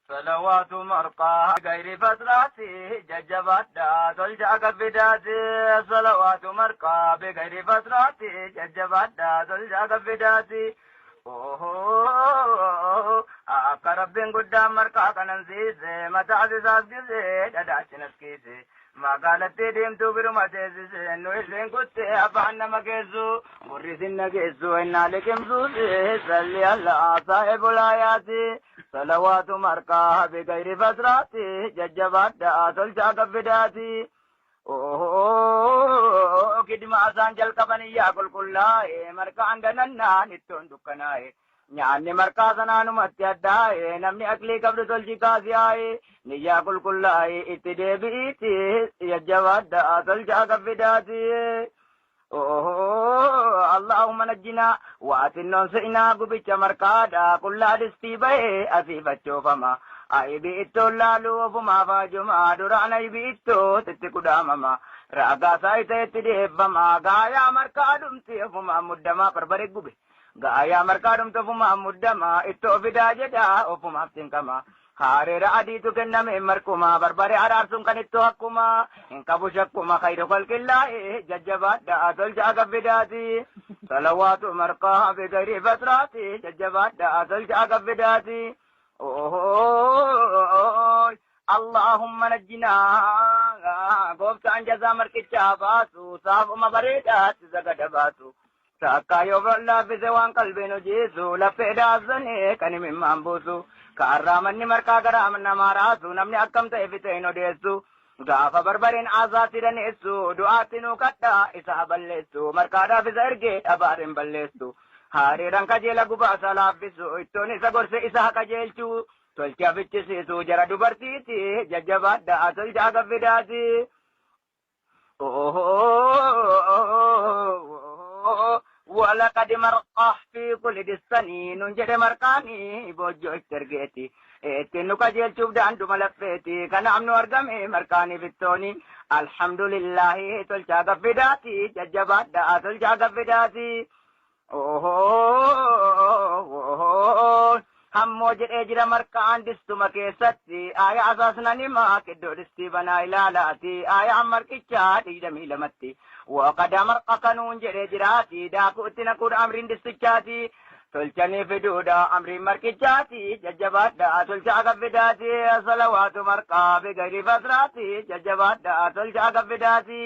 Salawaatu marqaa gayri fasraati jajjabaadhaa tolcha akka fidaati. Salawaatu marqaa bigayri fasraati jajjabaadhaa tolcha akka fidaati. Akka rabbiin guddaan marqaa kanansiise mataa isaas gisee dhadhaachi naskiise. Magaalattii deemtuu biruma teessise nu illeen kutte afaan nama geessu gurri sinna geessu innaa liqimsuusi salli allaa saahibul hayaati. Salawaatu marqaa bigayri fasraati jajjabaadhaa tolcha akka fidaati. Kidma isaan jalqaban iyyaa qulqullaa'e marqaan ganannaan ittoon dukkanaa'e. Nyaanni marqaa sanaanumatti addaa'e namni aklii qabdu tolchi kaasiyaa'e niyyaa qulqullaa'e itti deebi'iiti jajjabaadhaa tolcha akka fidaati. Allahumma najjinaa waatinnoon se'inaa gubicha marqaadha qullaa distii ba'ee asii fachoofama. Aybi ittoon laaluu ofumaa faajumaa duraan aybi ittoo itti kudhaamama. Raagaa saayita itti deeffama gaayaa marqaa dhumti ofumaa muddamaa barbare gube. Gaayaa marqaa dhumti ofumaa muddamaa ittoo fidaa jedhaa ofumaaf tinqama. Haareera adiitu kenname marquma barbare araarsuun kan ittoo akkuma hin qabu shakkuma khayru khalqillaa'e jajjabaadhaa tolcha akka fidaati. Salawaatu marqaa bigayri fasraati jajjabaadhaa tolcha akka fidaati. Allahumma najjinaa gooftaan jazaa marqichaa baasu saafuma bareedaatti sagada baasu. Takka yoo laaffise waan qalbiin hojiisu laffee daasanii kan himimmaan buusu. Kaarraa manni marqaa garaa namaa raasu namni akkam ta'e fixee hin odeessu. Gaafa barbareen aasaatti daneessu du'aatti nuu kadhaa isa balleessu marqaadhaaf isa ergee dhabaadhaan balleessu. Hariiraan kajeela gubaasaa laaffisu ittoon isa gorse isa qajeelchu tolcha fichisiisu jara dubartiiti jajjabaadhaa tolcha akka fidaati. Walaqad marqaa fi kulli dissanii nun jedhe marqaanii bojjoo itti ergeeti. Ittiin nu qajeelchuuf daanduma laffeeti. Kanaaf nu argame marqaanii bittooni. Alhamdulillahi tolcha akka fidaati jajjabaadhaa tolcha akka fidaati. Hammoo jedhee jira marqaan distuma keessatti aayaa asaasnan himaa kiddoo distii banaa ilaalaati aayaa marqichaa 22tti waqada marqa kanuun jedhee jiraati daakuu itti naquudha amriin distichaati tolchanii fiduudha amriin marqichaati jajjabaadhaa tolcha akka fidaati salawaatu marqaa bigayri fasraati jajjabaadhaa tolcha akka fidaati.